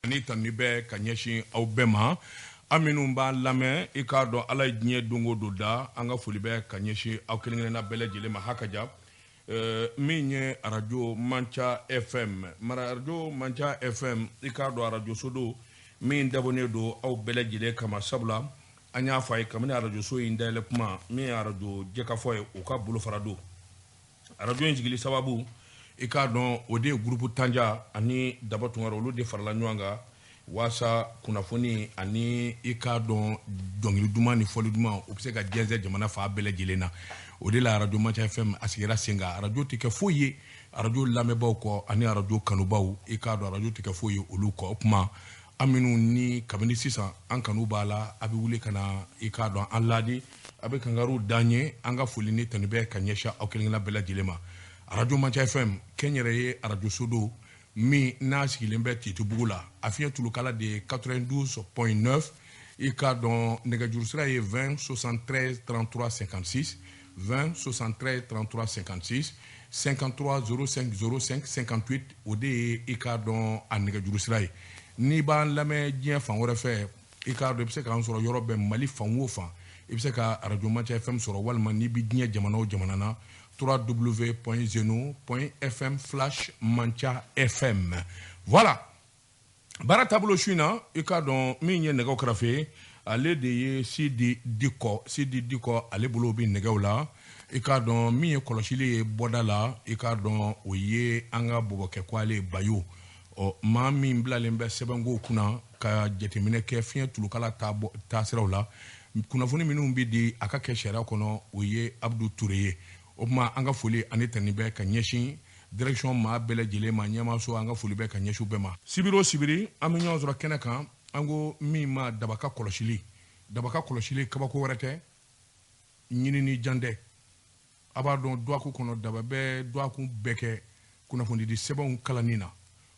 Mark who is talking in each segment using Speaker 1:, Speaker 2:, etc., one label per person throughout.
Speaker 1: Ni tanuni bɛ ka ɲɛsin aw bɛɛ ma, an minnu b'an lamɛn, i k'a dɔn Ala ye diɲɛ don o don da, an ka foli bɛ ka ɲɛsin aw kelen kelenna bɛɛ lajɛlen ma. Haka ja min ye arajo Manca FM, arajo Manca FM, i k'a dɔn arajo so don min dabɔnen don aw bɛɛ lajɛlen kama, sabula an y'a fɔ a ye kabini arajo so in dayɛlɛ kuma, min ye arajo jɛkafɔ ye, u ka bolofara don. Arajo in sigili sababu, i k'a dɔn o de ye groupe Tanja ani Daba Tunkara, olu de farala ɲɔgɔn kan waasa kunnafoni ani i k'a dɔn dɔnkili duman ni fɔli duman, o bɛ se ka jɛnsɛn jamana fan bɛɛ lajɛlen na. O de la arajo Manca FM a sigira sen kan. Arajo tɛ kɛ foyi ye arajo lamɛnbaaw kɔ ani arajo kanubaw, i k'a dɔn arajo tɛ kɛ foyi ye olu kɔ. O tuma an minnu ni kabini sisan an kanu b'a la, a bɛ wuli ka na, i k'a dɔn an laadi, a bɛ kangariw d'an ye. An ka foli ni tanu bɛ ka ɲɛsin aw kelen-kelenna bɛɛ lajɛlen ma. Arajo Manca FM, kɛnyɛrɛye arajo so don min n'a sigilen bɛ Titibugu la, a fiɲɛ tulukala de ye 92.9. I k'a dɔn nɛgɛjuru sira ye 20 73 33 56, 20 73 33 56, 53 05 05 58, o de ye i k'a dɔn a nɛgɛjuru sira ye. N'i b'an lamɛn diɲɛ fan wɛrɛ fɛ, i k'a dɔn i bɛ se k'an sɔrɔ yɔrɔ bɛɛ, Mali fan o fan, i bɛ se ka arajo Manca FM sɔrɔ, walima n'i bɛ diɲɛ jamana o jamana na, www.zeno.fm/manca fm. Voilà, baara taabolo su in na, i k'a dɔn min ye nɛgɛw kɛrɛfɛ, ale de ye Sidi Dikɔ. Sidi Dikɔ, ale bolo bɛ nɛgɛw la. I k'a dɔn min ye kɔlɔsili ye bɔda la, i k'a dɔn o ye an ka bɔbɔkɛ ko ale Bayo. Ɔ maa min bilalen bɛ sɛbɛnkow kunna ka jateminɛ kɛ fiɲɛ tulukala taasiraw la, kunnafoni minnu bɛ di a ka kɛ sariya kɔnɔ, o ye Abudu Ture ye. O tuma an ka foli ani tani bɛ ka ɲɛsin direction maa bɛɛ lajɛlen ma, ɲɛmaaso, an ka foli bɛ ka ɲɛsin bɛɛ ma. Sibiri o sibiri, an bɛ ɲɔgɔn sɔrɔ kɛnɛ kan, an ko min ma dabaka kɔlɔsili. Dabaka kɔlɔsili kabako wɛrɛ tɛ, ɲinini jan tɛ. A b'a dɔn dɔgɔkun kɔnɔ, daba bɛ dɔgɔkun bɛɛ kɛ kunnafonidi sɛbɛnw kalanni na.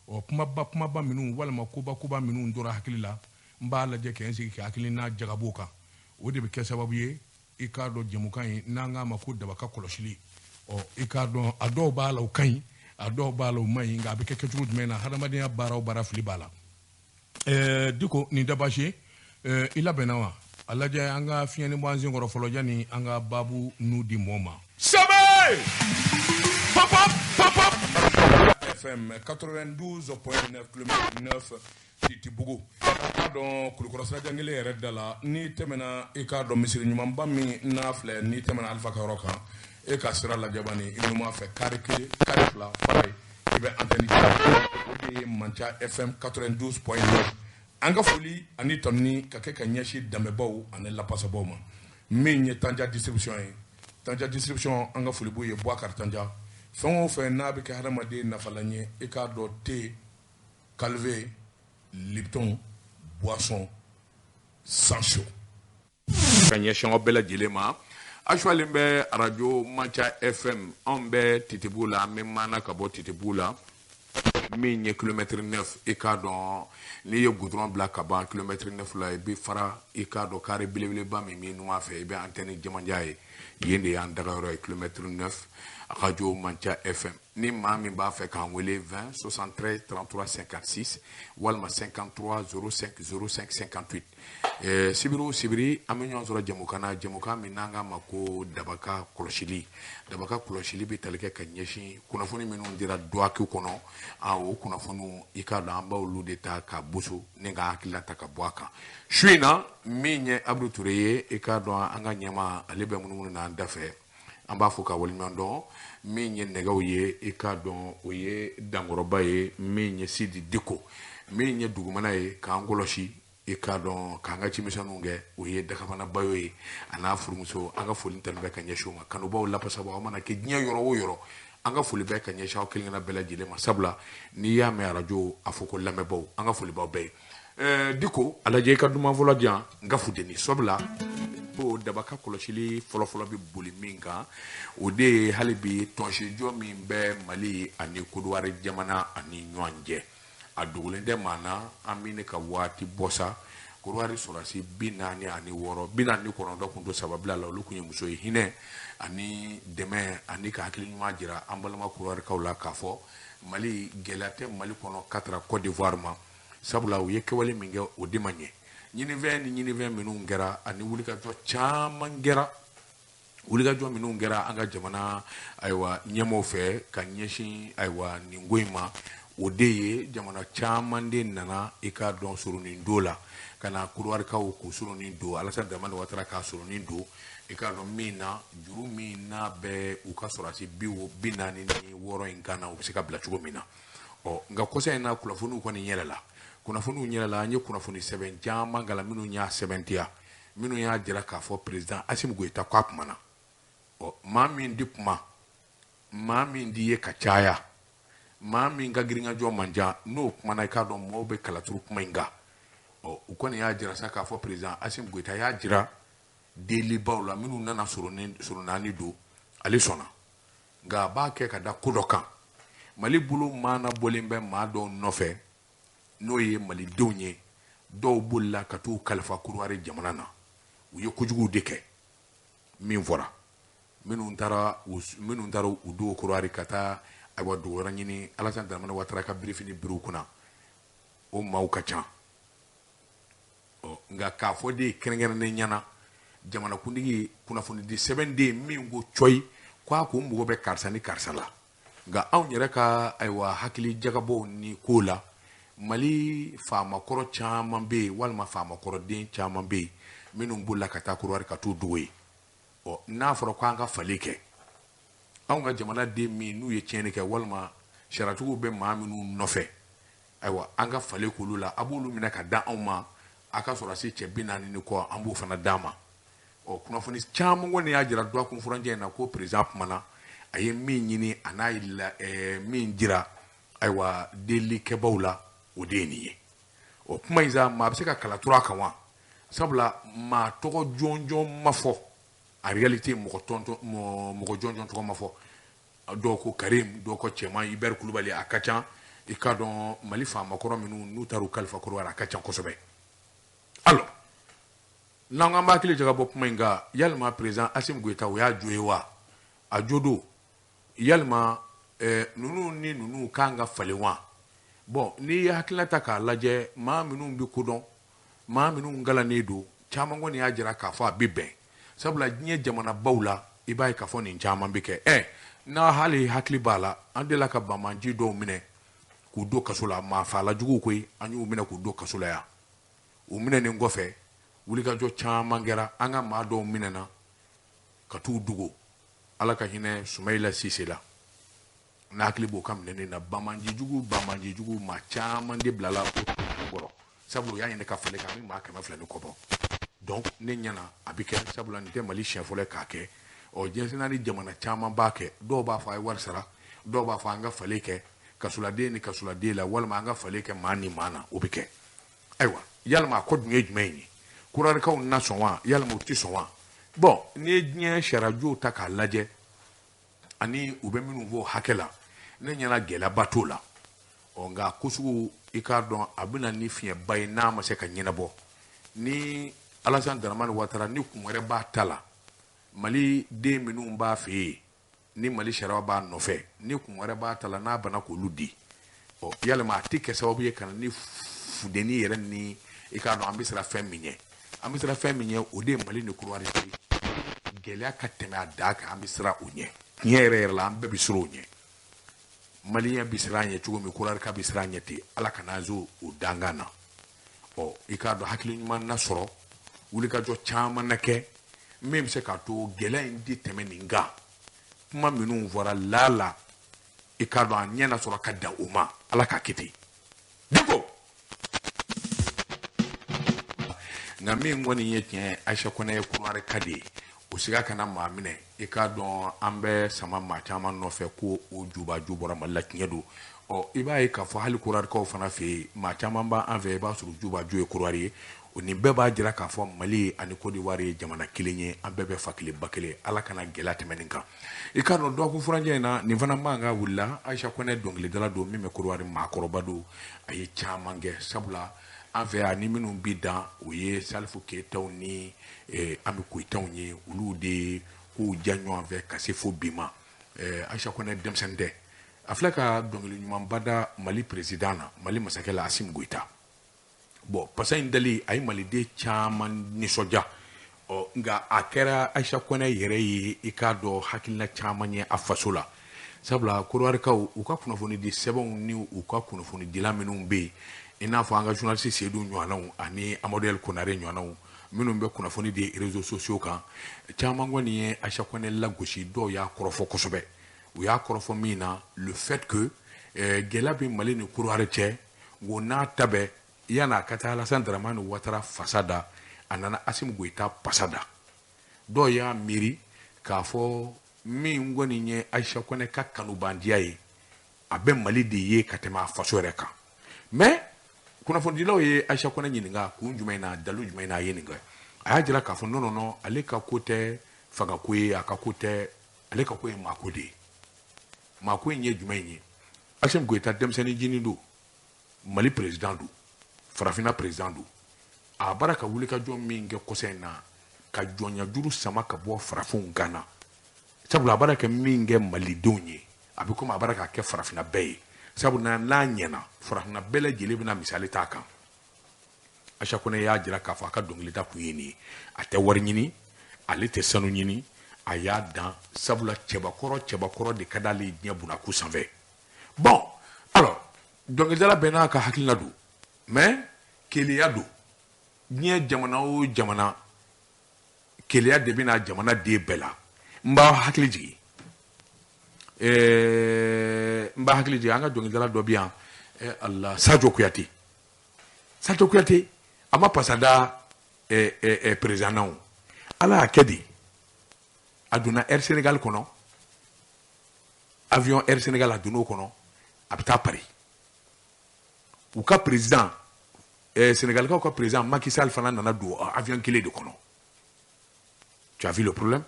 Speaker 1: Ɔ kumaba kumaba minnu walima koba koba minnu tora hakili la, n b'a lajɛ kɛ n sigi kɛ hakilina jagabo kan. O de bɛ kɛ sababu ye, i k'a dɔn jɛmukan in n'an k'a ma ko dabaka kɔlɔsili. Ɔ i k'a dɔn a dɔw b'a la u ka ɲi, a dɔw b'a la u man ɲi, nka a bɛ kɛ kɛcogo jumɛn na, hadamadenya baara o baara fili b'a la. Diko, nin tɛ baasi ye. I labɛnna wa? A lajɛ an ka fiɲɛni bɔ an sen kɔrɔ fɔlɔ yanni an ka baabu nu di mɔɔ ma. Sɛbɛ pop pop pop FM 92.9, kilomètre 9, Titibugu. I k'a dɔn Kulukɔrɔ sirajan kelen yɛrɛ da la, n'i tɛmɛna, i k'a dɔn misiri ɲumanba min n'a filɛ, n'i tɛmɛna Alifa ka yɔrɔ kan, e ka sira lajɛbani i ɲuman fɛ, kari kelen kari fila fara ye, i bɛ antenne, o de ye Manca FM 92.9. An ka foli ani tanuni ka kɛ ka ɲɛsin danbɛbaw ani lapasabaw ma. Min ye Tanja distribution ye, Tanja distribution, an ka foli b'u ye. Boubacar Tanja, fɛn o fɛn n'a bɛ kɛ hadamaden nafalan ye, i k'a dɔn thé, Calvé, Lipton, boisson sans chaud, ka ɲɛsin aw bɛɛ lajɛlen ma. A suwalen bɛ arajo Manca FM, anw bɛ Titibugu la, an bɛ maana ka bɔ Titibugu la, min ye kilomètre 9. I k'a dɔn n'i ye goudron bila ka ban kilomètre 9 la, i bɛ fara, i k'a dɔn carré belebeleba min b'i numan fɛ, i bɛ antenne jamajan ye, yen de y'an dagayɔrɔ ye, kilomètre 9, radio Manca FM. Ni maa min b'a fɛ k'an wele, 20 73 33 56 walima 53 05 05 58. Sibiri o sibiri, an bɛ ɲɔgɔn sɔrɔ jɛmukan na, jɛmukan min n'an k'a ma ko dabaka kɔlɔsili. Dabaka kɔlɔsili bɛ tali kɛ ka ɲɛsin kunnafoni minnu dira dɔgɔkun kɔnɔ. A o kunnafoniw, i k'a dɔn an b'olu de ta ka boso ni ka hakilila ta ka bɔ a kan. Su in na, min ye Abudu Ture ye, i k'a dɔn an ka ɲɛma, ale bɛ munumunu n'an da fɛ, an b'a fɔ ka waleɲuman dɔn. Min ye nɛgɛw ye, i k'a dɔn o ye dankɔrɔba ye, min ye Sidi Diko. Min ye dugumana ye k'an kɔlɔsi, i k'a dɔn k'an ka cimisɛnninw kɛ, o ye Dakabana Bayo ye, a n'a furumuso. An ka foli tanu bɛ ka ɲɛsin u ma. Kanubaw, lapasabaw, aw mana kɛ diɲɛ yɔrɔ o yɔrɔ, an ka foli bɛ ka ɲɛsin aw kelen kelenna bɛɛ lajɛlen ma, sabula n'i y'a mɛn arajo, a fɔ ko lamɛnbaw, an ka foli b'aw bɛɛ ye. Diko, a lajɛ i ka duman fɔlɔ di yan, n ka funteni, sabula ko dabaka kɔlɔsili fɔlɔfɔlɔ bɛ boli min kan, o de ye hali bi tɔnsijɔ min bɛ Mali ani Kodowari jamana ani ɲɔgɔn cɛ. A dogolen tɛ maa na, an bɛ ne ka waati bɔ sa, Kodowari sɔrɔdasi 46, 49 kun to saba bila la, olu kun ye muso ye. Hinɛ ani dɛmɛ ani ka hakili ɲuman jira an balima Kodowarikaw la k'a fɔ Mali gɛlɛya tɛ Mali kɔnɔ ka taara Côte d'Ivoire ma. Sabula u ye kɛwale min kɛ o de ma ɲɛ. Ɲinifɛn ni ɲinifɛn minnu kɛra ani wulikajɔ caman kɛra, wulikajɔ minnu kɛra an ka jamana ayiwa ɲɛmɔgɔw fɛ ka ɲɛsin ayiwa nin ko in ma, o de ye jamana caman de nana i k'a dɔn soronin don la ka na Kɔdiwarikaw k'u soronin don, Alassane Dramane Ouattara k'a soronin don, i k'a dɔn min na juru min n'a bɛ u ka sɔrɔdasi 46 in kan na, u bɛ se ka bila cogo min na. Ɔ nka kɔsa in na kunnafoniw kɔni yɛlɛla, kunnafoniw yɛlɛla, an ye kunnafoni sɛbɛn caman kalan minnu y'a sɛbɛntiya, minnu y'a jira k'a fɔ président Assimi Goïta k'a kumana. Ɔ maa min di kuma, maa min di ye ka caya, maa min ka girinkajɔ man ca, n'o kumana i k'a dɔn maaw bɛ kalaturu kuma in kan. Ɔ u kɔni y'a jira sa k'a fɔ président Assimi Goïta y'a jira delibaw la minnu nana soronaani don, ale sɔnna, nka a b'a kɛ ka da ko dɔ kan. Mali bolo maana bɔlen bɛ maa dɔw nɔfɛ, n'o ye malidenw ye, dɔw bolila ka t'u kalifa Kɔdiwari jamana na, u ye kojuguw de kɛ min fɔra, minnu taara u don Kɔdiwari ka taa ayiwa dugu wɛrɛ ɲini Alassane Dramane Ouattara ka birifini biri u kunna, o maaw ka ca. Ɔ nka k'a fɔ de kɛrɛnkɛrɛnnen ɲɛna jamanakuntigi kunnafonidi sɛbɛn de min ko cɔyi k'a ko n mago bɛ karisa ni karisa la, nka anw yɛrɛ ka ayiwa hakili jagabɔw ni ko la, Mali faamakɔrɔ caman bɛ yen walima faamakɔrɔden caman bɛ yen minnu bolila ka taa Kɔdiwari ka t'u dogo yen. Ɔ n'a fɔra k'an ka falen kɛ, anw ka jamanaden min n'u ye tiɲɛni kɛ walima sariyatigiw bɛ maa minnu nɔfɛ, ayiwa an ka falen k'olu la, a b'olu minɛ ka da anw ma, a ka sɔrɔdasi cɛ 40 ni kɔ an b'o fana d'a ma. Ɔ kunnafoni caman kɔni y'a jira dɔgɔkun furancɛ in na ko président kumana, a ye min ɲini a n'a ye min jira ayiwa delikɛbaw la, o de ye nin ye. O kuma in sa maa bɛ se ka kala turu a kan wa? Sabula maa tɔgɔ jɔnjɔn ma fɔ, en réalité mɔgɔ jɔnjɔn tɔgɔ ma fɔ. Dɔw ko Karim, dɔw ko Cɛman Hubert Kulubali, a ka ca. I k'a dɔn Mali faamakɔrɔ minnu n'u taara u kalifa Kɔdiwari, a ka ca kosɛbɛ. Alors n'an k'an b'a hakili jagabɔ kuma in kan, yalima président Assimi Goïta o y'a jo ye wa? A jo don. Yalima ninnu ni ninnu kan ka falen wa? Bon n'i ye hakilina ta k'a lajɛ, maa minnu bɛ kodɔn, maa minnu kalannen don, caman kɔni y'a jira k'a fɔ a bɛ bɛn. Sabula diɲɛ jamanabaw la, i b'a ye k'a fɔ nin caman bɛ kɛ. N'a hali hakili b'a la, an delila ka banbanci dɔw minɛ k'u don kaso la, maa faalajuguw koyi, an y'u minɛ k'u don kaso la yan. U minɛnen kɔfɛ, wulikajɔ caman kɛra, an ka maa dɔw minɛna ka t'u dogo. Ala ka hinɛ Sumayila Sise la, n'a hakili b'o ka minɛnen na, banbanci jugu maa caman de bilala o kɔrɔ, sabula u y'a ɲini ka falen k'a bɛ maa 200 ni kɔ bɔ. Donc ne ɲɛna a bɛ kɛ, sabula nin tɛ Mali siɲɛ fɔlɔ ye k'a kɛ. Ɔ diɲɛ ni jamana caman b'a kɛ, dɔw b'a fɔ a ye wari sara, dɔw b'a fɔ an ka falen kɛ kasoladen ni kasoladen la, walima an ka falen kɛ maa ni maa na, o bɛ kɛ. Ayiwa yalima a ko dun ye jumɛn ye? Kɔdiwarikaw na sɔn wa? Yalima u tɛ sɔn wa? Bon n'i ye diɲɛ sariyajow ta k'a lajɛ ani u bɛ minnu fɔ hakɛ la, ne ɲɛna gɛlɛyaba t'o la. Ɔ nka ko sugu i k'a dɔn a bɛ na ni fiɲɛba ye n'a ma se ka ɲɛnabɔ. Ni Alassane Dramane Ouattara ni kun wɛrɛ b'a ta la, Mali den minnu b'a fɛ yen ni Mali sariya b'a nɔfɛ, ni kun wɛrɛ b'a ta la n'a bana k'olu di, ɔ yalima a tɛ kɛ sababu ye ka na ni funteni yɛrɛ ni i k'a dɔn an bɛ siran fɛn min ɲɛ, an bɛ siran fɛn min ɲɛ, o de ye Mali ni Kɔdiwari cɛ gɛlɛya ka tɛmɛ a dan kan, an bɛ siran o ɲɛ. Tiɲɛ yɛrɛ yɛrɛ la an bɛɛ bɛ siran o ɲɛ. Maliyɛn bɛ siran ɲɛ cogo min, Kɔdiwarika bɛ siran ɲɛ ten, Ala kana zo o dankan na. Ɔ i k'a dɔn hakili ɲuman na sɔrɔ, wulikajɔ caman na kɛ min bɛ se k'a to gɛlɛya in tɛ tɛmɛ nin kan. Kuma minnu fɔra lala, i k'a dɔn a ɲɛ na sɔrɔ ka dan o ma, Ala k'a kɛ ten. Diko nka min kɔni ye tiɲɛ, Ayisa Kɔnɛ ye Kɔdiwarika de ye, o siga kana maa minɛ. I k'a dɔn an bɛ sama maa caman nɔfɛ ko o jubaju bɔra Mali la, tiɲɛ don. Ɔ i b'a ye k'a fɔ hali Kɔdiwarikaw fana fɛ yen, maa caman b'an fɛ, i b'a sɔrɔ jubaju ye Kɔdiwari ye. O nin bɛɛ b'a jira k'a fɔ Mali ani Kɔdiwari ye jamana kelen ye, an bɛɛ bɛ fa kelen ba kelen. Ala kana gɛlɛya tɛmɛ nin kan. I k'a dɔn dɔgɔkun furancɛ in na, nin fana man ka wulila. Ayisa Kɔnɛ dɔnkilidala don min bɛ Kɔdiwari, maakɔrɔba don, a ye caman kɛ. Sabula an fɛ yan ni minnu bi dan, o ye Salifu Keyitaw ni Ami Koyitaw ye, olu de k'u ja ɲɔgɔn fɛ ka se fo bi ma. Ayisa Kɔnɛ denmisɛnnin tɛ, a filɛ ka dɔnkili ɲumanba da Mali président na, Mali masakɛ la, Assimi Goïta. Bon, pasa in dali a ye maliden caman nisɔndiya. Ɔ nka a kɛra Ayisa Kɔnɛ yɛrɛ ye, i k'a dɔn, hakilina caman ye a faso la, sabula Kɔdiwarikaw u ka kunnafoni di sɛbɛnw ni u ka kunnafonidila minnu bɛ yen, i n'a fɔ an ka journaliste Seydou ɲɔgɔnnaw ani Amadu El Konare ɲɔgɔnnaw minnu bɛ kunnafoni di réseaux sociaux kan, caman kɔni ye Ayisa Kɔnɛ lagosi. Dɔw y'a kɔrɔfɔ kosɛbɛ. U y'a kɔrɔfɔ min na, le fait que gɛlɛya bɛ Mali ni Kɔdiwari cɛ, o n'a ta bɛɛ, yan'a ka taa Alassane Dramane Ouattara fasa da, a nana Assimi Goïta pasa da. Dɔw y'a miiri k'a fɔ min kɔni ye Ayisa Kɔnɛ ka kanubandiya ye, a bɛ Mali de ye ka tɛmɛ a faso yɛrɛ kan. Mais kunnafonidilaw ye Ayisa Kɔnɛ ɲininka kun jumɛn na, dalu jumɛn na a ye nin kɛ. A y'a jira k'a fɔ non, non, non, ale ka ko tɛ fangako ye, a ka ko tɛ, ale ka ko ye maako de ye. Maako in ye jumɛn ye? Assimi Goïta denmisɛnnin jinin don, Mali président don, farafinna président don. A baara ka wulikajɔ min kɛ kɔsa in na ka jɔnyajuru sama ka bɔ farafinw kan na, sabula a baara kɛ min kɛ malidenw ye, a bɛ komi a baara k'a kɛ farafinna bɛɛ ye, sabula n'a ɲɛna, farafinna bɛɛ lajɛlen bɛna misali t'a kan. Ayisa Kɔnɛ y'a jira k'a fɔ a ka dɔnkilida kun ye nin ye, a tɛ wari ɲini, ale tɛ sanu ɲini, a y'a dan sabula cɛbakɔrɔ cɛbakɔrɔ de ka d'ale ye diɲɛ bunakun sanfɛ. Bon, alors dɔnkilidala bɛɛ n'a ka hakilina don, mais keleya don. Diɲɛ jamana o jamana, keleya de bɛna jamana den bɛɛ la. N b'a hakili jigin, n b'a hakili jigin an ka dɔnkilidala dɔ bɛ yan, Allah, Sadio Kuyate. Sadio Kuyate a ma pasa da président na o, Ala y'a kɛ de, a donna Air Sénégal kɔnɔ, avion Air Sénégal, a donna o kɔnɔ, a bɛ taa Paris. U ka président, Sénégalikaw ka président Macky Sall fana nana don avion kelen de kɔnɔ. Tu as vu le problème?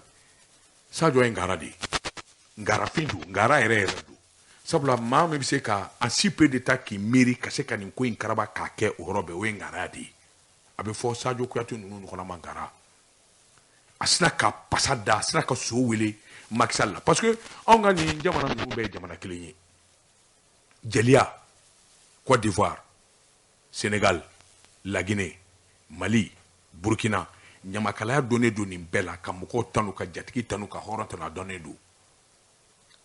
Speaker 1: Sadio ye ngara de ye, ngarafin don, ngara yɛrɛ yɛrɛ don, sabula maa min bɛ se ka en si peu de temps k'i miiri ka se ka nin ko in karaba k'a kɛ o yɔrɔ bɛɛ, o ye ngaraya de ye. A bɛ fɔ Sadio Kuyate ninnu ɲɔgɔnna ma ngara. A sina ka pasa da, a sina ka so wele Macky Sall la, parce que anw ka nin jamana ninnu bɛɛ ye jamana kelen ye. Jeliya, Côte d'Ivoire, Sénégal, La Guinée, Mali, Burkina, ɲamakalaya donnen don nin bɛɛ la, ka mɔgɔw tanu, ka jatigi tanu, ka hɔrɔn tanu, a dɔnnen don.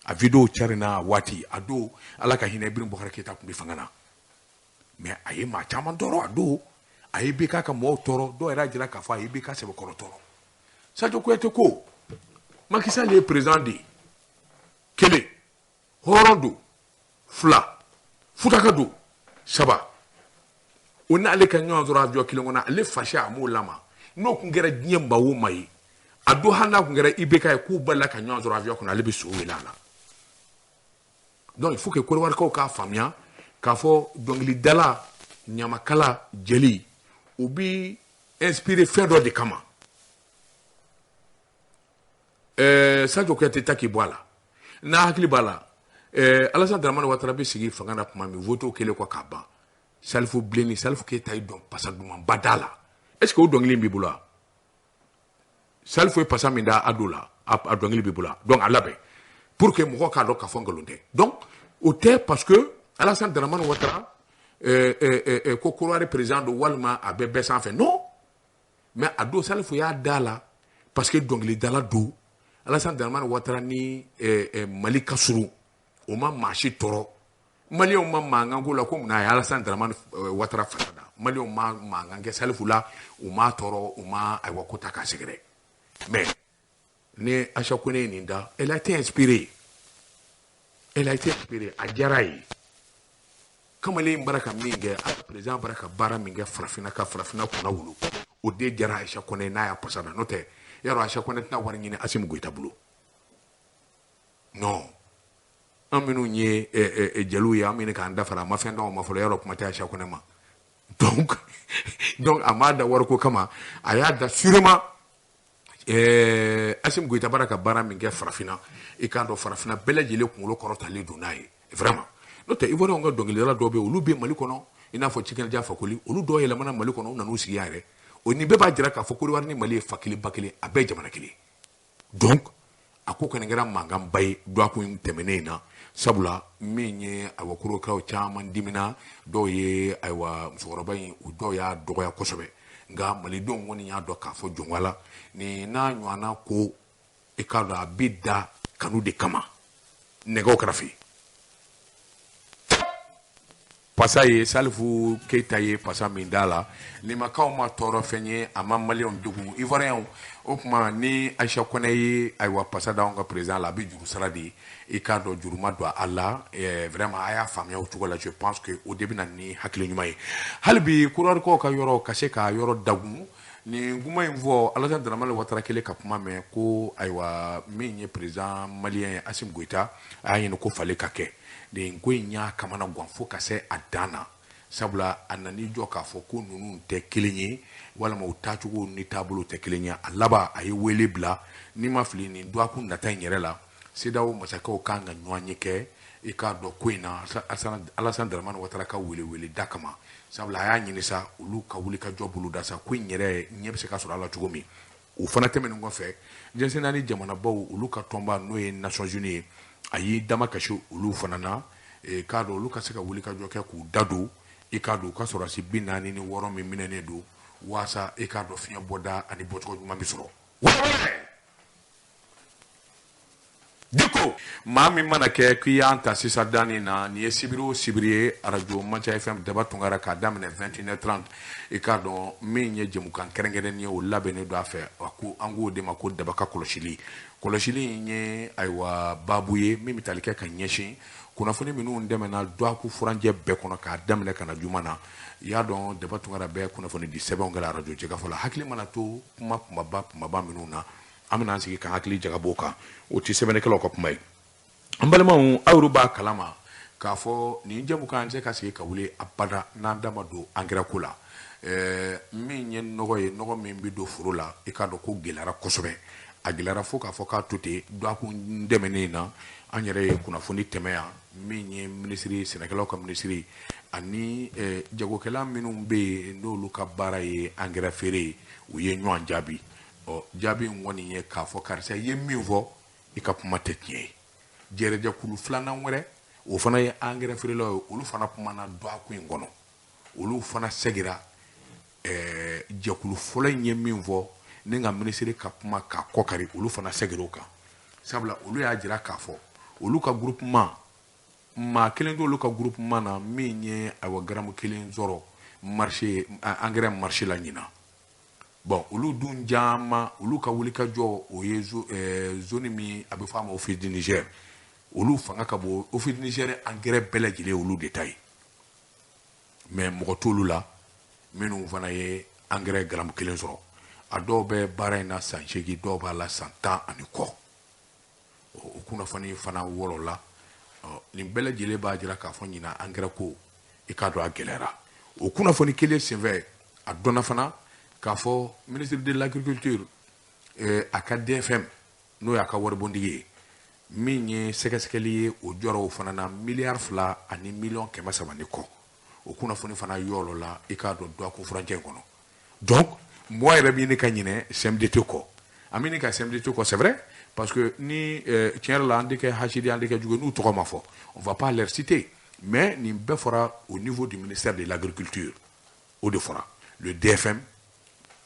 Speaker 1: A vidéo carina a waati, a don Ala ka hinɛ Ibrahim Boubacar Keïta tun bɛ fanga na, mais a ye maa caman tɔɔrɔ. A don a ye IBK ka mɔgɔw tɔɔrɔ, dɔw yɛrɛ y'a jira k'a fɔ a ye IBK sɛbɛkɔrɔ tɔɔrɔ. Sadio Kuyate ko Macky Sall ye président de ye, kelen, hɔrɔn don, fila, futaka don, saba, o n'ale ka ɲɔgɔn sɔrɔ avion kelen kɔnɔ, ale fasi a m'o lama. N'o kun kɛra diɲɛ maa o maa ye a don, hali n'a kun kɛra IBK ye, k'u balila ka ɲɔgɔn sɔrɔ avion kɔnɔ, ale bɛ so wele a la. Donc il faut que Kɔdiwarikaw k'a faamuya k'a fɔ dɔnkilidala, ɲamakala, jeli, u bi inspiré fɛn dɔ de kama. Sadio Kuyate ta k'i bɔ a la, n'a hakili b'a la, Alassane Dramane Ouattara bɛ sigi fanga na tuma min, vote kɛlen kɔ k'a ban, Salifu Bilenni, Salifu Keyita ye dɔn pasa dumanba da la. Est ce que o dɔnkili b'i bolo wa? Salifu ye pasa min da a don la, a dɔnkili b'i bolo wa? Donc a labɛn pour que mɔgɔw k'a dɔn k'a fɔ nkalon tɛ. Donc o tɛ parce que Alassane Dramane Ouattara ko Kɔdiwari président don walima a bɛ bɛɛ sanfɛ, non, mais a don Salifu y'a da la parce que dɔnkilidala don. Alassane Dramane Ouattara ni Mali ka surun, o ma maa si tɔɔrɔ. Maliyɛnw ma mankan ko la ko munna a ye Alassane Dramane Ouattara fasa da. Maliyɛnw ma mankan kɛ Salifu la, u ma tɔɔrɔ, u ma ayiwa ko ta k'a sɛgɛrɛ. Mais ni Aïcha Koné ye nin da, elle a été inspirée, elle a été inspirée, a diyara ye. Kamalen in bara ka min kɛ, a président bara ka baara min kɛ farafinna, ka farafinna kunna wolo, o de diyara Aïcha Koné n'a y'a pasa da. N'o tɛ, yarɔ Aïcha Koné tɛna wari ɲini Assimi Goïta bolo. Non, an minnu ye jeliw ye, an bɛ k'an dafa, a ma fɛn d'anw ma fɔlɔ, yarɔ kuma tɛ Aïcha Koné ma. Donc a m'a da wariko kama, a y'a da sûrement Assimi Goïta bara ka baara min kɛ farafinna, i k'a dɔn farafinna bɛɛ lajɛlen kunkolo kɔrɔtalen don n'a ye vraiment. N'o tɛ, Ivoiriyɛnw ka dɔnkilidala dɔw bɛ yen, olu bɛ Mali kɔnɔ, i n'a fɔ Cikɛnɛja Fakoli, olu dɔw yɛlɛmana Mali kɔnɔ, u nan'u sigi yan yɛrɛ. O ni bɛɛ b'a jira k'a fɔ Côte d'Ivoire ni Mali ye fa kelen ba kelen, a bɛɛ ye jamana kelen. Donc a ko kɔni kɛra mankanba ye dɔgɔkun tɛmɛnen in na. Sabula min ye ayiwa korokaraw caman dimina, dɔw ye ayiwa musokɔrɔba in u dɔw y'a dɔgɔya kosɛbɛ, nka malidenw kɔni y'a dɔn k'a fɔ jɔnwa la nin n'a ɲɔgɔnna ko i k'a dɔn a bɛ da kanu de kama. Nɛgɛw kɛrɛfɛ pasa ye Salifu Keita ye pasa min da la, limakaw ma tɔɔrɔ fɛn ye, a ma maliyɛnw degun. Ivoiriyɛnw o tuma ni Aïcha Kɔnɛ ye ayiwa pasa da anw ka président la, a bɛ juru sara de, i k'a dɔn juru ma don a la. Vraiment a y'a faamuya o cogo la, je pense que o de bɛ na ni hakili ɲuman ye. Hali bi kurarikaw ka yɔrɔ ka se ka yɔrɔ dagun nin kuma in fɔ, Alassane Dramane Ouattara kelen ka kuma mɛn ko ayiwa min ye président malien ye Assimi Goïta, a y'a ɲini ko falen ka kɛ. Nin ko in y'a kamana gan fo ka se a dan na, sabula a nan'i jɔ k'a fɔ ko ninnu tɛ kelen ye, walima u taacogo ni taabolo tɛ kelen ye. A laban a ye wele bila, n'i ma fili nin dɔgɔkun nata in yɛrɛ la, CEDEAO masakɛw kan ka ɲɔgɔn ye kɛ i k'a dɔn ko in na Alassane Dramane Ouattara ka welewele da kama, sabula a y'a ɲini sa olu ka wuli ka jɔ bolo da sa ko in yɛrɛ ɲɛ bɛ se ka sɔrɔ a la cogo min. O fana tɛmɛnen kɔfɛ, diɲɛ naani jamanabaw olu ka tɔnba n'o ye Nations Unies ye, a y'i dama kasi olu fana na, k'a dɔn olu ka se ka wuli ka jɔ kɛ k'u da don i k'a dɔn u ka sɔrɔdasi 46 min minɛnen don, waasa i k'a dɔn fiɲɛ bɔda ani bɔcogo ɲuman bɛ sɔrɔ. Diko maa min mana kɛ k'i y'an ta sisan danni na, nin ye sibiri o sibiri ye arajo Manca FM Daba Tunkara k'a daminɛ 21h30, i k'a dɔn min ye jɛmukan kɛrɛnkɛrɛnnen ye o labɛnnen don a fɛ, a ko an k'o de ma ko Daba ka kɔlɔsili. Kɔlɔsili in ye ayiwa baabu ye min bɛ tali kɛ ka ɲɛsin kunnafoni minnu dɛmɛna dɔgɔkun furancɛ bɛɛ kɔnɔ k'a daminɛ ka na juma na. I y'a dɔn Daba Tunkara bɛɛ kunnafoni di sɛbɛnw kɛra arajo Jɛkafɔ la, hakili mana to kuma kumaba kumaba minnu na, an bɛna an sigi ka hakili jagabɔ kan, o tɛ sɛbɛnnikɛlaw ka kuma ye. An balimaw, aw yɛrɛ b'a kalama k'a fɔ nin jɛmukan an tɛ ka sigi ka wuli abada n'an da ma don angɛrɛ ko la. Min ye nɔgɔ ye, nɔgɔ min bɛ don foro la, i k'a dɔn ko gɛlɛyara kosɛbɛ. A gɛlɛyara fo k'a fɔ k'a to ten dɔgɔkun tɛmɛnen na, an yɛrɛ ye kunnafoni tɛmɛ yan, min ye minisiri sɛnɛkɛlaw ka minisiri ani jagokɛla minnu bɛ yen n'olu ka baara ye angɛrɛ feere ye, u ye ɲɔgɔn jaabi. Ɔ jaabi in kɔni ye k'a fɔ karisa i ye min fɔ i ka kuma tɛ tiɲɛ ye. Jɛrɛjɛkulu filanan wɛrɛ o fana ye angɛrɛ feerelaw ye, olu fana kumana dɔgɔkun in kɔnɔ, olu fana segira jɛkulu fɔlɔ in ye min fɔ ni ka minisiri ka kuma k'a kɔkari, olu fana segira o kan, sabula olu y'a jira k'a fɔ olu ka groupement maa kelen t'olu ka groupement na min ye ayiwa garamu kelen sɔrɔ marché engrais marché la ɲinan. Bon olu dun caman olu ka wulikajɔ o ye zone min a bɛ fɔ a ma Office du Niger, olu fanga ka bon. Office du Niger engrais bɛɛ lajɛlen olu de ta ye, mais mɔgɔ t'olu la minnu fana ye engrais garamu kelen sɔrɔ. A dɔw bɛ baara in na san 8, dɔw b'a la san 10 ani kɔ. O kunnafoni fana wɔlɔ la. Nin bɛɛ lajɛlen b'a jira k'a fɔ ɲinan engrais ko i k'a dɔn a gɛlɛyara. O kunnafoni kelen senfɛ, a dɔnna fana k'a fɔ ministre de l'agriculture a ka DFM n'o y'a ka waribondigi ye, min ye sɛgɛsɛgɛli ye o jɔra o fana na 2.3 miliyɔn ni kɔ. O kunnafoni fana yɔrɔ la i k'a dɔn dɔgɔkun furancɛ in kɔnɔ. Donc mɔgɔ yɛrɛ bɛ ɲini ka ɲinɛ CMDT kɔ, an bɛ ɲini ka CMDT kɔ, c'est vrai, parce que ni tiɲɛ yɛrɛ la an tɛ kɛ hasidi, an tɛ kɛ jugu ye n'u tɔgɔ ma fɔ, on va pas les citer, mais nin bɛɛ fɔra au niveau du ministère de l'agriculture, o de fɔra le DFM.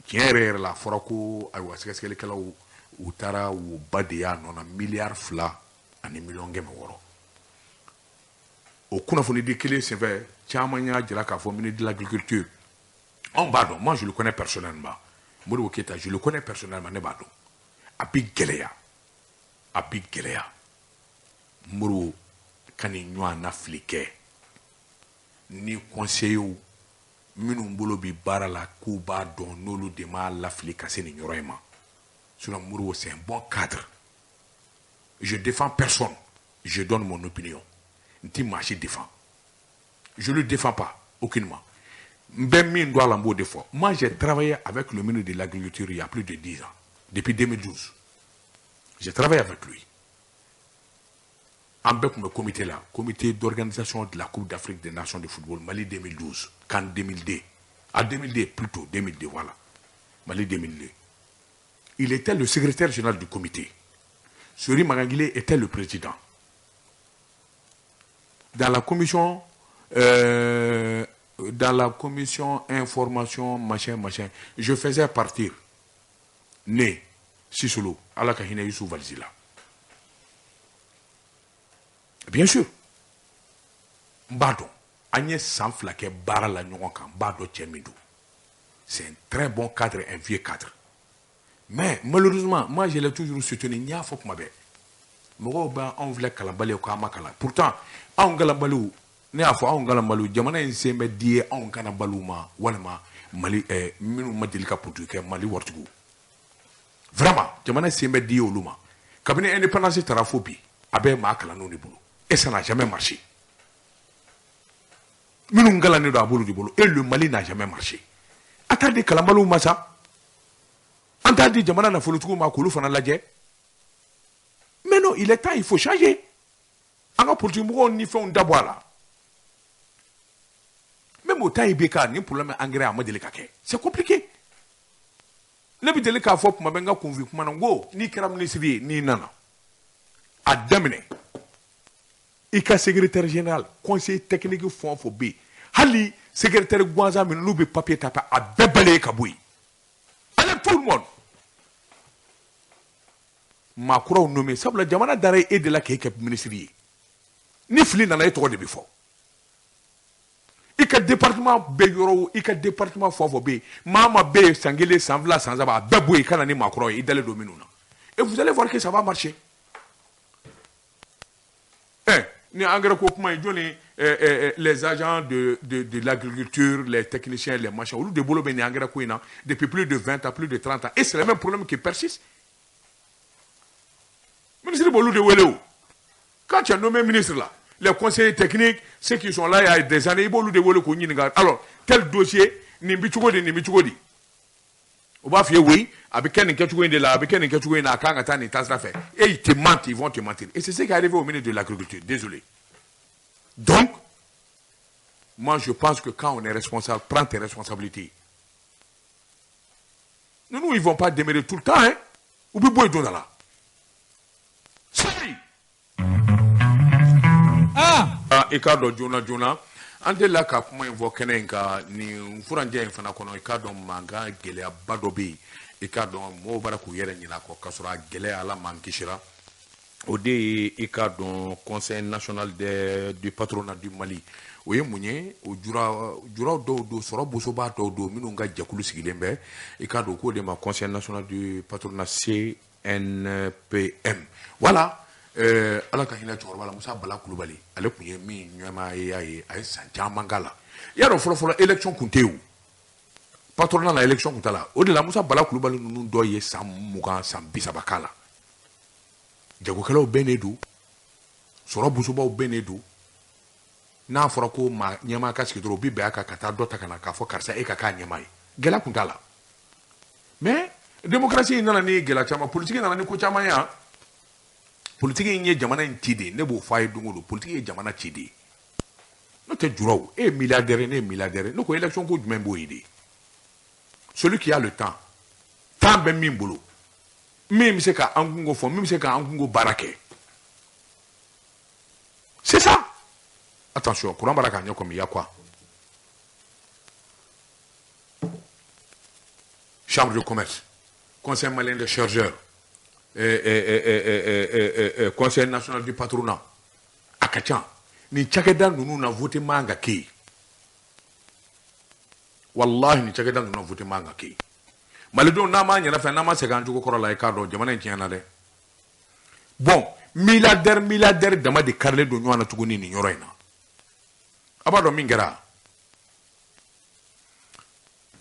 Speaker 1: Tiɲɛ yɛrɛ yɛrɛ la a fɔra ko ayiwa sɛgɛsɛgɛlikɛlaw u taara woba de y'a nɔ na 2.6 miliyɔn. O kunnafoni di kelen senfɛ, caman y'a jira k'a fɔ ministre de l'agriculture, anw b'a dɔn, moi je le connais personnellement, Modibo Keyita, je le connais personnellement, ne b'a dɔn, a bi gɛlɛya, a bi gɛlɛya Modibo ka nin ɲɔgɔn na fili kɛ ni conseillers minnu bolo bi baara la k'u b'a dɔn n'olu de m'a lafili ka se nin yɔrɔ in ma. Sinon Modibo, c'est un bon cadre. Je défends personne, je donne mon opinion. N ti maa si défend, je le défends pas aucunement. N bɛ min dɔn a la, n b'o de fɔ. Moi, j'ai travaillé avec le ministre de l'agriculture il y a plus de 10 ans, depuis 2012 j'ai travaillé avec lui. An bɛɛ tun bɛ comité la, comité d'organisation de la Coupe d'Afrique des Nations de football Mali 2012, CAN 2002, à 2002 plutôt, 2002, voilà, Mali 2002. Il était le secrétaire général du comité. Sori Magangile était le président. Dans la commission information machin machin, je faisais partir ne Sisulu, Ala ka hinɛ Youssouf Valisi la. Bien sûr, n b'a dɔn an ye san 2 kɛ baara la ɲɔgɔn kan, n b'a dɔn cɛ min don. C'est un très bon cadre, un vieux cadre. Mais malheureusement, moi je l'ai toujours soutenu. N y'a fɔ kuma bɛɛ, mɔgɔw bɛ anw filɛ kalanbali ye k'an ma kalan. Pourtant anw kalanbaliw, ne y'a fɔ anw kalanbaliw, jamana in sen bɛ di ye anw kalanbaliw ma, walima Mali minnu ma deli ka politique kɛ, Mali waritigiw. Vraiment, jamana sen bɛ di ye olu ma. Kabini indépendance taara fo bi, a bɛ maa kalannenw de bolo. Et ça n'a jamais marché. Minnu kalannen don a b'olu de bolo. Et le Mali n'a jamais marché. A t'a di kalanbaliw ma sa. An t'a di jamana nafolotigiw ma k'olu fana lajɛ. Mais non, il est temps, il faut changer. An ka politique mɔgɔw ni fɛnw dabɔ a la. Même au temps IBK, ni problème engrais a ma deli ka kɛ. C'est compliqué. Ne bɛ deli k'a fɔ kuma bɛ n ka kunfin kuma na, n ko n'i kɛra ministre ye, n'i nana a daminɛ i ka secrétaire général, conseiller technique fɛn o fɛn bɛ yen, hali secrétaire gansan minnu n'u bɛ papier ta, a bɛɛ balayer ka bɔ yen. Allez, tout le monde. Maa kuraw nommé, sabula jamana dara e de la k'e kɛ ministre ye. Ni fili nana, e tɔgɔ de bɛ fɔ. I ka département bɛɛ yɔrɔ, i ka département fɛn o fɛn bɛ yen, maa maa bɛ yen san 1, san 2, san 3, a bɛɛ bɔ yen, i ka na ni maa kuraw ye i dalen don minnu na. Et vous allez voir que ça va marcher. Ni engrais ko kuma ye, jɔnni les agents de l'agriculture, les techniciens, les machins, olu de bolo bɛ nin engrais ko in na depuis plus de 20 ans, plus de 30 ans, et c'est le même problème qui persiste. Ministre b'olu de wele o. Quand tu es nommé ministre là, les conseillers techniques, ceux qui sont là il y a des années, i b'olu de wele k'u ɲininka. Alors, tel dossier, nin bɛ cogo di, nin bɛ cogo di? O b'a f'i ye oui, a bɛ kɛ nin kɛcogo in de la, a bɛ kɛ nin kɛcogo in na, a kan ka taa nin taasira fɛ. Et ils te mentent, ils vont te mentir. Et c'est ce qui est arrivé au ministre de l'Agriculture. Désolé. Donc, moi je pense que quand on est responsable, prends tes responsabilités. Nous, nous, ils ne vont pas demeurer tout le temps, hein. Ou bien, bon, ils là. Seri. Ah, i k'a dɔn joona joona, an delila ka kuma in fɔ kɛnɛ in kan nin furancɛ in fana kɔnɔ. I k'a dɔn mankan gɛlɛyaba dɔ bɛ yen, i k'a dɔn mɔgɔw b'a k'u yɛrɛ ɲinɛ a kɔ, k'a sɔrɔ a gɛlɛya Ala m'an kisira. O de ye, i k'a dɔn, Conseil national du patronat du Mali. O ye mun ye? O jura juraw dɔw don, sɔrɔ bosoba dɔw don, minnu ka jɛkulu sigilen bɛ, i k'a dɔn k'o de ma Conseil national du patronat, CNPM. Voilà. Ala ka hinɛ cɛkɔrɔba la, Musa Bala Kulubali, ale tun ye min ɲɛmaa ye, y'a ye a ye san caman k'a la. I y'a dɔn, fɔlɔ fɔlɔ élection tun tɛ yen o, patronat la élection tun t'a la. O de la Musa Bala Kulubali ninnu dɔw ye san 20, san 30 k'a la. Jagokɛlaw bɛnnen don, sɔrɔ bosobaw bɛnnen don. N'a fɔra ko maa ɲɛmaa ka sigi dɔrɔn, u bɛ bɛn a kan ka taa dɔ ta ka na k'a fɔ karisa e ka k'a ɲɛmaa ye. Gɛlɛya tun t'a la. Mais démocratie in nana ni gɛlɛya caman, politique nana ni ko caman ye. Yan politique in ye jamana in ci de, ne b'o fɔ a ye don o don, politique ye jamana ci de. N'o tɛ juraw, e ye milliardaire, ne ye milliardaire, ne ko élection ko jumɛn b'o ye de? Celui qui a le temps, temps bɛ min bolo, min bɛ se ka an kungo fɔ, min bɛ se k'an kungo baara kɛ, c'est ça. Attention, courant b'a la k'a ɲɛ kɔmi, il y a quoi? Chambre de commerce, Conseil malien des chargeurs, Conseil national du patronat, a ka ca. Nin cakɛda ninnu na, vote man ka kɛ yen. Wallahi, nin cakɛda ninnu na, vote man ka kɛ yen. Malidenw, n'an m'an yɛrɛ fɛ, n'an ma segin an cogo kɔrɔ la, i k'a dɔn jamana in tiɲɛna dɛ. Bon, milliardaire milliardaire dama de karilen don ɲɔgɔn na tuguni nin yɔrɔ in na. A b'a dɔn min kɛra,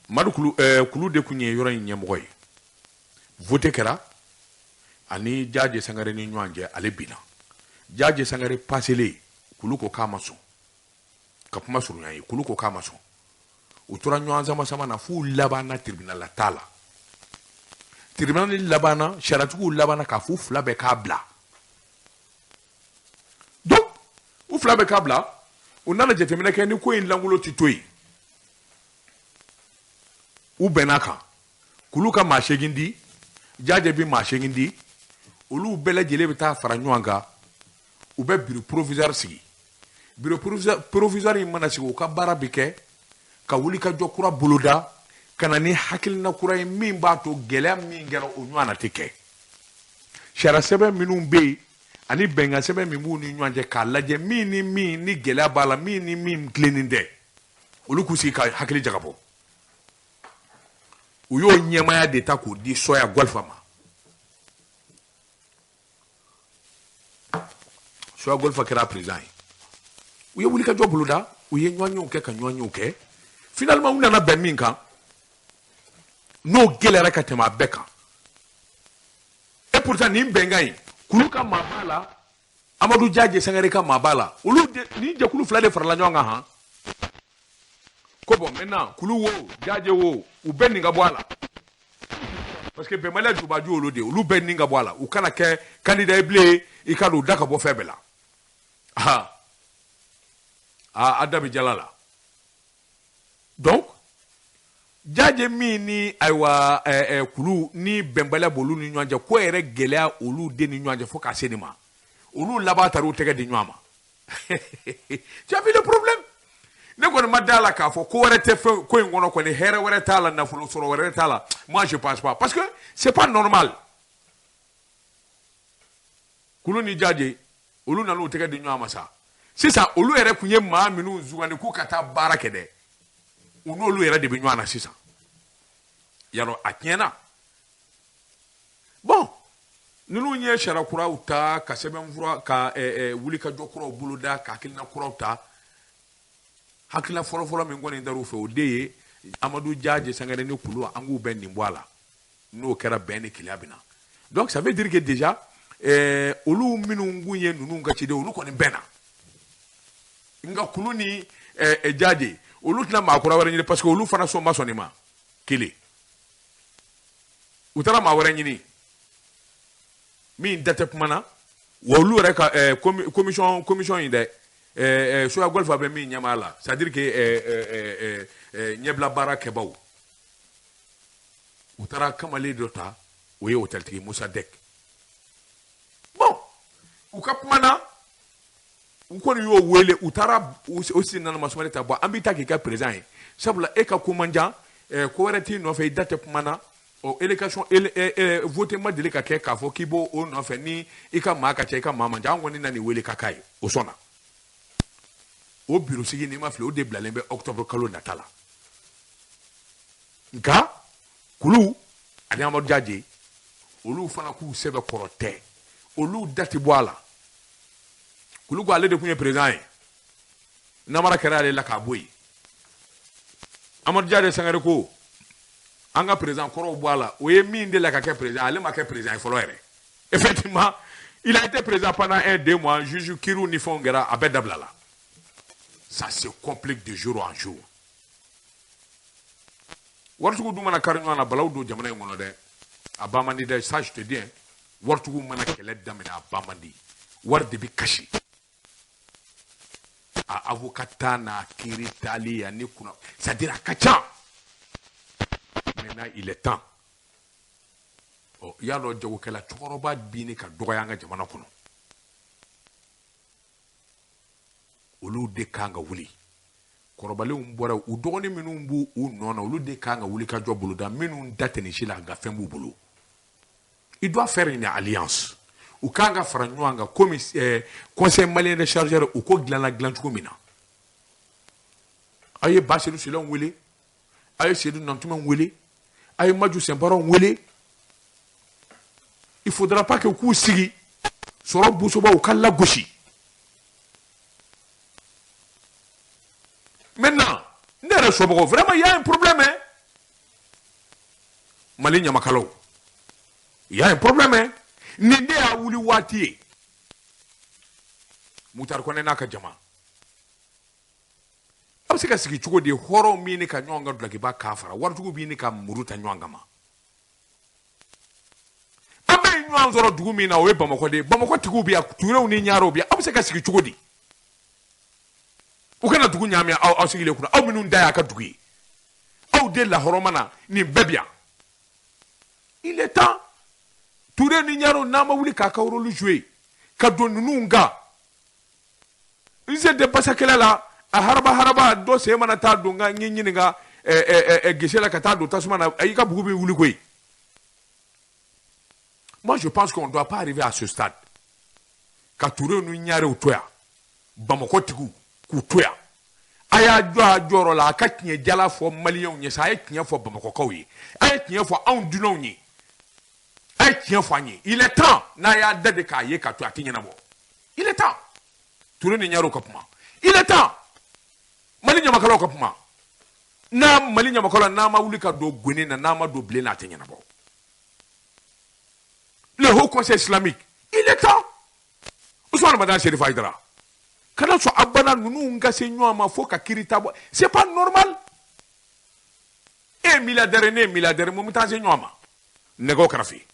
Speaker 1: Madu Kulu, Kulu de tun ye yɔrɔ in ɲɛmɔgɔ ye. Vote kɛra ani Jaje Sangare ni ɲɔgɔn cɛ, ale binna. Jaje Sangare paselen, Kulu ko k'a ma sɔn. Ka kuma surunya ye, Kulu ko k'a ma sɔn. U tora ɲɔgɔn sama sama na f'u labanna tribunal la t'a la. Tribunal labanna, sariyatigiw labanna k'a f'u fila bɛɛ k'a bila. Donc u fila bɛɛ k'a bila. U nana jateminɛ kɛ ni ko in lankolon tɛ to yen. U bɛn'a kan, Kulu ka maa 8 di, Jaje bi maa 8 di, olu bɛɛ lajɛlen bɛ taa fara ɲɔgɔn kan, u bɛ bureau provisoire sigi. Bureau provisoire in mana sigi, u ka baara bɛ kɛ ka wuli ka jɔ kura boloda ka na ni hakilina kura ye min b'a to gɛlɛya min kɛra o ɲɔgɔn na tɛ kɛ. Sariya sɛbɛn minnu bɛ yen ani bɛnkan sɛbɛn min b'u ni ɲɔgɔn cɛ k'a lajɛ min ni min ni gɛlɛya b'a la, min ni min tilennen tɛ, olu k'u sigi ka hakili jagabɔ. U y'o ɲɛmaaya de ta k'o di Sɔya Gɔlifa ma. Sɔya Gɔlifa kɛra président ye. U ye wulikajɔ boloda, u ye ɲɔgɔnyew kɛ ka ɲɔgɔnyew kɛ. Finalement u nana bɛn min kan, n'o gɛlɛyara ka tɛmɛ a bɛɛ kan. Et pourtant nin bɛnkan in, Kulu ka maa b'a la, Amadu Jaje Sangare ka maa b'a la. Olu de, nin jɛkulu fila de farala ɲɔgɔn kan han. Ko bon maintenant Kulu wo, Jaje wo, u bɛɛ nin ka bɔ a la. Parce que bɛnbaliya jubaju olu de, olu bɛɛ nin ka bɔ a la. U kana kɛ candidat ye bilen, i ka don u da ka bɔ fɛn bɛɛ la. Ah, ah, a da bɛ jala la. Donc Jaje min ni ayiwa Kulu ni bɛnbaliya b'olu ni ɲɔgɔn cɛ, ko yɛrɛ gɛlɛya olu de ni ɲɔgɔn cɛ fo k'a se nin ma. Olu laban taara u tɛgɛ di ɲɔgɔn ma. Tu as vu le problème? Ne kɔni ma da la k'a fɔ ko wɛrɛ tɛ fɛn ko in kɔnɔ kɔni, hɛrɛ wɛrɛ t'a la, nafolo sɔrɔ wɛrɛ t'a la. Moi je pense pas, parce que c'est pas normal. Kulu ni Jaje olu nana u tɛgɛ di ɲɔgɔn ma sa. Sisan olu yɛrɛ tun ye maa minnu sugandi k'u ka taa baara kɛ dɛ, u n'olu yɛrɛ de bɛ ɲɔgɔn na sisan. Yarɔ a tiɲɛna. Bon, ninnu ye sariya kuraw ta ka sɛbɛnfura ka wulikajɔ kuraw boloda ka hakilina kuraw ta. Hakilina fɔlɔfɔlɔ min kɔni dar'u fɛ, o de ye Amadu Jaje Sangare ni Kulu, an k'u bɛɛ nin bɔ a la. N'o kɛra bɛn ni kelenya bɛ na. Donc ça veut dire que déjà olu minnu kun ye ninnu ka ciden, olu kɔni bɛnna. Nka Kulu ni Jaje olu tɛna maa kura wɛrɛ ɲini, parce que olu fana sɔn ma sɔn nin ma. Kelen, u taara maa wɛrɛ ɲini min da tɛ kuma na, wa olu yɛrɛ ka commission in dɛ, Soya Gɔlifa bɛ min ɲɛmaa la, c'est à dire que ɲɛbila baara kɛbaw, u taara kamalen dɔ ta, o ye hôteltigi Musa Dɛk. Bon, u ka kuma na, u kɔni y'o wele, u taara o sen nana masumalen ta. Bɔn, an b'i ta k'i ka président ye, sabula e ka ko man jan, ko wɛrɛ t'i nɔfɛ, i da tɛ kuma na. Ɔ élection vote ma deli ka kɛ k'a fɔ k'i b'o o nɔfɛ ni i ka maa ka ca, i ka maa man ca. An kɔni na nin wele ka k'a ye, o sɔnna. O bureau sigi, n'i ma fili, o de bilalen bɛ octobre kalo nata la. Nka Kulu ani Amadu Jaje olu fana k'u sɛbɛ kɔrɔ tɛ, olu da tɛ bɔ a la. Kulu ko ale de tun ye président ye, namara kɛra ale la k'a bɔ yen. Amadu Jaje Sangare ko an ka président kɔrɔw bɔ a la, o ye min de la ka kɛ président, ale ma kɛ président ye fɔlɔ yɛrɛ. Effectivement, il a été président pendant un deux mois, juge kiriw ni fɛnw kɛra, a bɛɛ dabila la. Ça se complique de jour en jour. Waritigiw dun mana kari ɲɔgɔn na, balawu don jamana in kɔnɔ dɛ, a ban man di dɛ. Ça je te dis hein, waritigiw mana kɛlɛ daminɛ, a ban man di, wari de bɛ kasi. A avocat ta n'a kiiri taali ani kunna, c'est à dire a ka ca. Maintenant il est temps. Ɔ, i y'a dɔn, jagokɛla cɛkɔrɔba binni ka dɔgɔya an ka jamana kɔnɔ, olu de kan ka wuli. Kɔrɔbalenw bɔra, u dɔgɔnin minnu b'u u nɔ na, olu de kan ka wuli ka jɔ boloda, minnu da tɛ nin si la, nka fɛn b'u bolo. Il doit faire une alliance. U kan ka fara ɲɔgɔn kan komi conseil malien des chargeurs, u ko dilanna dilan cogo min na. Aw ye Basedu Silanw wele, aw ye Sedu Nantumɛw wele, aw ye Maju Sɛnparaw wele. Il faudra pas que k'u sigi sɔrɔ busobaw ka lagosi. Maintenant, ne yɛrɛ somɔgɔw, vraiment il y a un problème hein. Mali ɲamakalaw, il y a un problème hein. Nin de y'a wuli waati ye. Mutari Kɔnɛ n'a ka jama, a bɛ se ka sigi cogo di hɔrɔnw min ni ka ɲɔgɔn ka dulokiba k'a fara, waritigiw b'i ni ka muru ta ɲɔgɔn kama? An bɛ ɲɔgɔn sɔrɔ dugu min na, o ye Bamakɔ de ye. Bamakɔ tigiw bɛ yan, Turew ni Ɲarew bɛ yan. Aw bɛ se ka sigi cogo di u kana dugu ɲaami aw sigilen kunna, aw minnu da y'a ka dugu ye, aw de lahɔrɔma na nin bɛɛ bɛ yan. Il est temps, Ture ni Ɲarew, n'an ma wuli k'a ka rôle jouer ka don ninnu kan. N sen tɛ basakɛlɛ la, a haraba haraba dɔ sen mana taa don n ka n ɲininka gese la ka taa don tasuma na, i ka bugu bɛ wuli koyi. Moi, je pense qu'on ne doit pas arriver à ce stade. Ka Touré ni Ɲarew to yan, Bamakɔ tigiw k'u to yan. A y'a jɔ a jɔyɔrɔ la, a ka tiɲɛ jala fɔ maliyɛnw ye sa, a ye tiɲɛ fɔ Bamakɔkaw ye, a ye tiɲɛ fɔ anw dunanw ye, a ye tiɲɛ fɔ an ye. Il est temps, n'a y'a da de k'a ye ka to, a tɛ ɲɛnabɔ. Il est temps Touré ni Ɲarew ka kuma. Il est temps Mali ɲamakalaw ka kuma. N'a Mali ɲamakalaw n'a ma wuli ka don goni na, n'a ma don bilen na, a tɛ ɲɛnabɔ. Le Haut Conseil islamique, il est temps. Ousmane Madani Chérif Aïdara, kana sɔn abada ninnu ka se ɲɔgɔn ma fo ka kiiri ta bɔ. C'est pas normal. E ye milliardaire, ne ye milliardaire, mun bɛ taa se ɲɔgɔn ma? Nɛgɛw kɛrɛfɛ.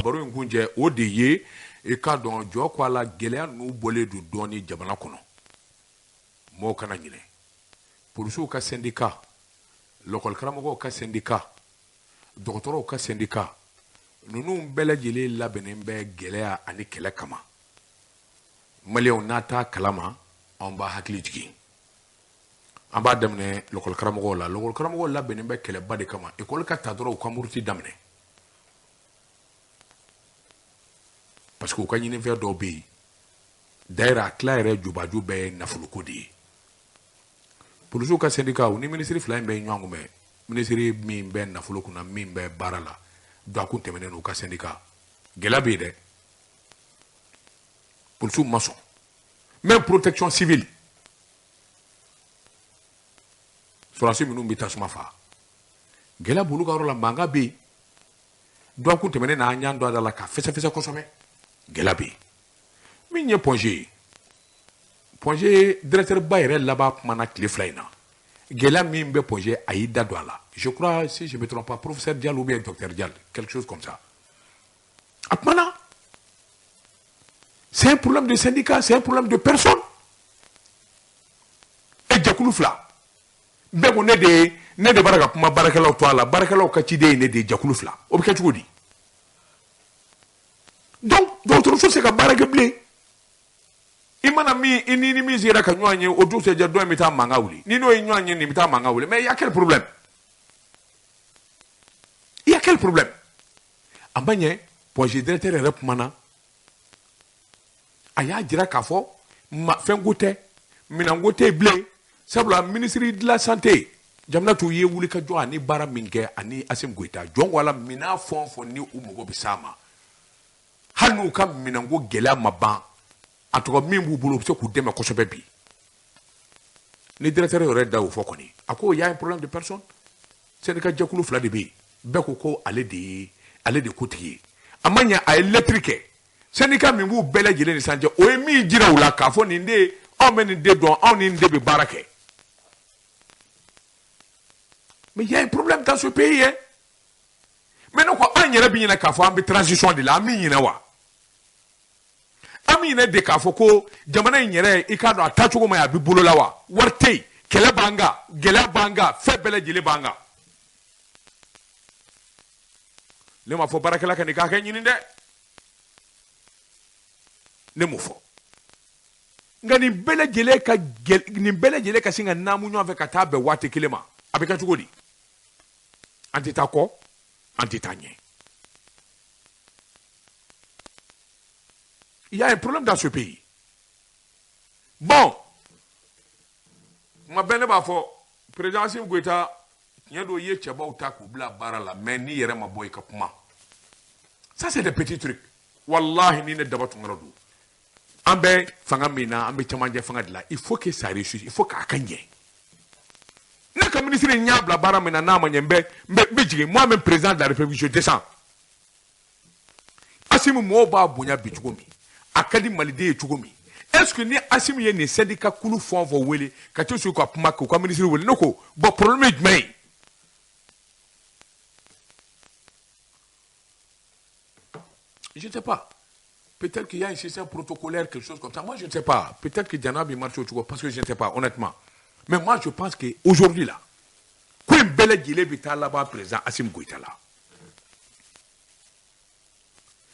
Speaker 1: Baro in kuncɛ o de ye, i k'a dɔn jɔ ko a la gɛlɛya ninnu bɔlen don dɔɔni jamana kɔnɔ. Mɔgɔw kana ɲinɛ. Polisiw ka syndicat, lɔkɔli karamɔgɔw ka syndicat, dɔgɔtɔrɔw ka syndicat, ninnu bɛɛ lajɛlen labɛnnen bɛ gɛlɛya ani kɛlɛ kama. Maliyɛnw n'a t'a kalama, anw b'a hakili jigin. An b'a daminɛ lɔkɔli karamɔgɔw la. Lɔkɔli karamɔgɔw labɛnnen bɛ kɛlɛba de kama. Ekɔli ka ta dɔrɔn u ka muruti daminɛ. Parce que u ka ɲinifɛn dɔw bɛ yen. D'ailleurs, a tila yɛrɛ jubaju bɛɛ ye nafoloko de ye. Polisiw ka syndicat, u ni minisiri fila in bɛ ɲɔgɔn kunbɛn. Minisiri min bɛ nafolo kunna, min bɛ baara la, dɔgɔkun tɛmɛnen u ka syndicat. Gɛlɛya bɛ yen dɛ. Polisiw ma sɔn. Même protection civile, sɔrɔdasi minnu bɛ tasuma faga, gɛlɛya b'olu ka yɔrɔ la, mankan bɛ yen. Dɔgɔkun tɛmɛnen na, an y'an don a da la ka fɛsɛfɛsɛ kosɛbɛ. Gɛlɛya bɛ yen. Min ye Point G ye, Point G directeur ba yɛrɛ laban kumana tile fila in na. Gɛlɛya min bɛ Point G, a y'i da don a la. Je crois, si je ne me trompe pas, professeur Diallo ou bien docteur Diallo, quelque chose comme ça. A kumana. C'est un problème de syndicat, c'est un problème de personne. E jɛkulu fila bɛɛ ko ne de ye, ne de b'ara ka kuma baarakɛlaw to a la, baarakɛlaw ka ciden ye ne de ye, jɛkulu fila. O bɛ kɛ cogo di? Donc dɔgɔtɔrɔso tɛ se ka baara kɛ bilen. I mana min, i ni min sera ka ɲɔgɔn ye, o dugusɛjɛ dɔ in bɛ taa mankan wuli. Ni n'o ye ɲɔgɔn ye, nin bɛ taa mankan wuli. Mais il y a quel problème? Il y a quel problème? A ma ɲɛ, Point G directeur yɛrɛ kumana. A y'a jira k'a fɔ ma fɛnko tɛ, minɛnko tɛ bilen. Sabula ministre de la santé, jamana t'u ye wuli ka jɔ ani baara min kɛ ani Assimi Goïta. Jɔn ko ala minɛn fɛn o fɛn ni u mago bɛ s'a ma, hali n'u ka minɛnko gɛlɛya ma ban, a tɔgɔ min b'u bolo, u bɛ se k'u dɛmɛ kosɛbɛ bi. Ni directeur yɛrɛ da y'o fɔ kɔni, a ko y a un problème de personne. Syndicat jɛkulu fila de bɛ yen, bɛɛ ko ko ale de ye, ale de kotigi ye. A ma ɲɛ, a ye lettre kɛ. Syndicat min b'u bɛɛ lajɛlen ni san cɛ, o ye min jira u la k'a fɔ nin de ye, anw bɛ nin de dɔn, anw ni nin de bɛ baara kɛ. Mais il y a un problème dans ce pays, hein. Mais ne ko an yɛrɛ bɛ ɲinɛ k'a fɔ an bɛ transition de la, an bɛ ɲinɛ wa? An bɛ ɲinɛ de k'a fɔ ko jamana in yɛrɛ, i k'a dɔn a taacogo ma ɲi, a bɛ bolo la wa? Wari tɛ yen, kɛlɛ b'an kan, gɛlɛya b'an kan, fɛn bɛɛ lajɛlen b'an kan. Ne m'a fɔ baarakɛla ka nin k'a kɛ ɲini dɛ, ne m'o fɔ. Nka nin bɛɛ lajɛlen ka gɛl-, nin bɛɛ lajɛlen ka sin ka naamu ɲɔgɔn fɛ ka taa bɛn waati kelen ma, a bɛ kɛ cogo di? An tɛ taa kɔ, an tɛ taa ɲɛ. Il y a un problème dans ce pays. Bon, kuma bɛɛ ne b'a fɔ président Assimi Goïta, tiɲɛ don i ye cɛbaw ta k'u bila baara la, mais n'i yɛrɛ ma bɔ i ka kuma. Ça c'est des petits trucs. Wallahi ni ne daba tunkara don. An bɛ fanga min na, an bɛ cɛmancɛ fanga de la. Il faut que ça réussisse, il faut k'a ka ɲɛ. Ne ka ministre in y'a bila baara min na, n'a ma ɲɛ, n bɛ jigin. Moi même président de la République, je descends. Assimi mɔgɔw b'a bonya bi cogo min, a ka di maliden ye cogo min. Est-ce que ni Assimi ye nin syndicat kulu fɛn o fɛn wele ka t'u sigi ka kuma k'u ka ministre wele, ne ko bon problème ye jumɛn ye? Je ne sais pas. Peut-être qu'il y a un système protocolaire, quelque chose comme ça. Moi, je ne sais pas. Peut-être que Diana bi marché au Tchougo, parce que je ne sais pas, honnêtement. Mais moi, je pense qu'aujourd'hui, là, ko in bɛɛ lajɛlen bɛ taa laban président Assimi Goïta la.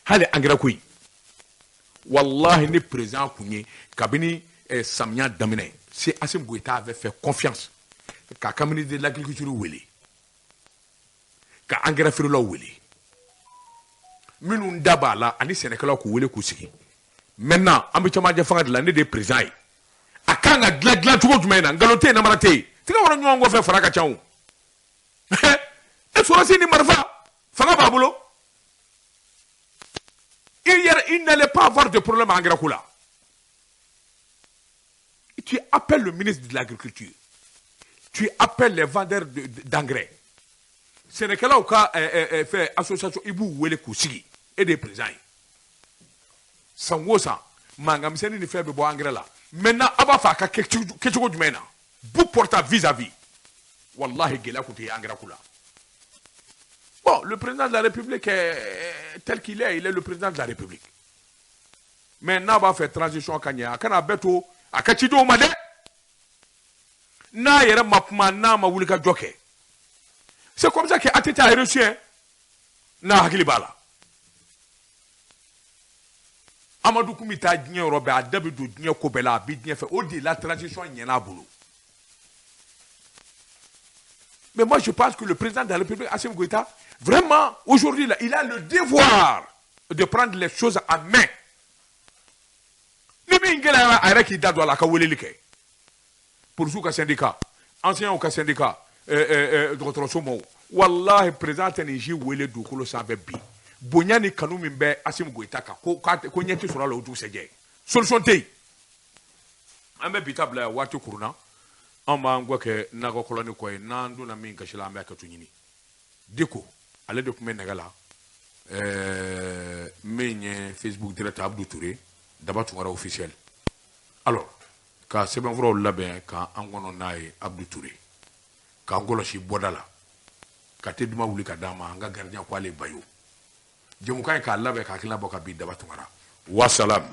Speaker 1: Hali angɛrɛ ko in. Wallahi ni président kun ye kabini samiya daminɛ, c'est Assimi Goïta avait fait confiance ka ka ministre de l'agriculture wele, ka engrais feerelaw wele, minnu da b'a la ani sɛnɛkɛlaw k'u wele k'u sigi. Maintenant an bɛ cɛmancɛ fanga de la, ne de ye président ye, a kan ka dilan dilan cogo jumɛn na? Nkalon tɛ yen, namara tɛ yen, tigɛ wɔrɔ ɲɔgɔn kɔfɛ, fara ka ca o. E sɔrɔsi ni marifa fanga b'a bolo, il n'allait pas avoir de problème engrais ko la. Tu appelles le ministre de l'Agriculture, tu appelles les vendeurs d'engrais, sɛnɛkɛlaw ka fɛ association, i b'u wele k'u sigi, e de ye président ye. San o san mankan misɛnnin ni fɛn bɛ bɔ engrais la. Maintenant a b'a fɛ a ka kɛ kɛcogo jumɛn na? Bout portant vis-à-vis, wallahi gɛlɛya tun tɛ ye engrais ko la. Bon, le président de la République est tel qu'il est, il est le président de la République. Mais n'a b'a fɛ transition ka ɲɛ, a kana bɛɛ to a ka cidenw ma dɛ. N'a yɛrɛ ma kuma, n'a ma wuli ka jɔ kɛ, c'est comme ça que ATT a réussi, hein. N'a hakili b'a la, Amadu kun bɛ taa diɲɛ yɔrɔ bɛɛ, a da bɛ don diɲɛ ko bɛɛ la, a bɛ diɲɛ fɛ, o de la transition ɲɛna a bolo. Mais moi, je pense que le président de la République, Assimi Goïta, vraiment, aujourd'hui, là, il a le devoir de prendre les choses en main. Ni min gɛlɛyara, a yɛrɛ k'i da don a la, a ka weleli kɛ. Polisiw ka syndicat, enseignants ka syndicat, dɔgɔtɔrɔso maaw, walahi président tɛ nin si wele dugukolo sanfɛ bi. Bonya ni kanu min bɛ Assimi Goïta kan, ko ko ɲɛ tɛ sɔrɔ a la o dugusɛjɛ. Solution tɛ yen. An bɛ bi ta bila yan, waati kurunna. An b'an gɔ kɛ nakɔ kɔlɔni kɔ ye, n'an donna min gasi la, an bɛ hakɛto ɲini. Diko ale de tun bɛ nɛgɛ la, min ye Facebook direct, Abdou Touré Daba Tunkara officiel. Alors ka sɛbɛnfuraw labɛn ka an kɔnɔ n'a ye, Abdou Touré k'an kɔlɔsi bɔda la, ka te duman wuli ka d'an ma, an ka gardien ko ale bayo. Jɛmukan in k'a labɛn k'a hakilina bɔ ka bin Daba Tunkara. Wasalam.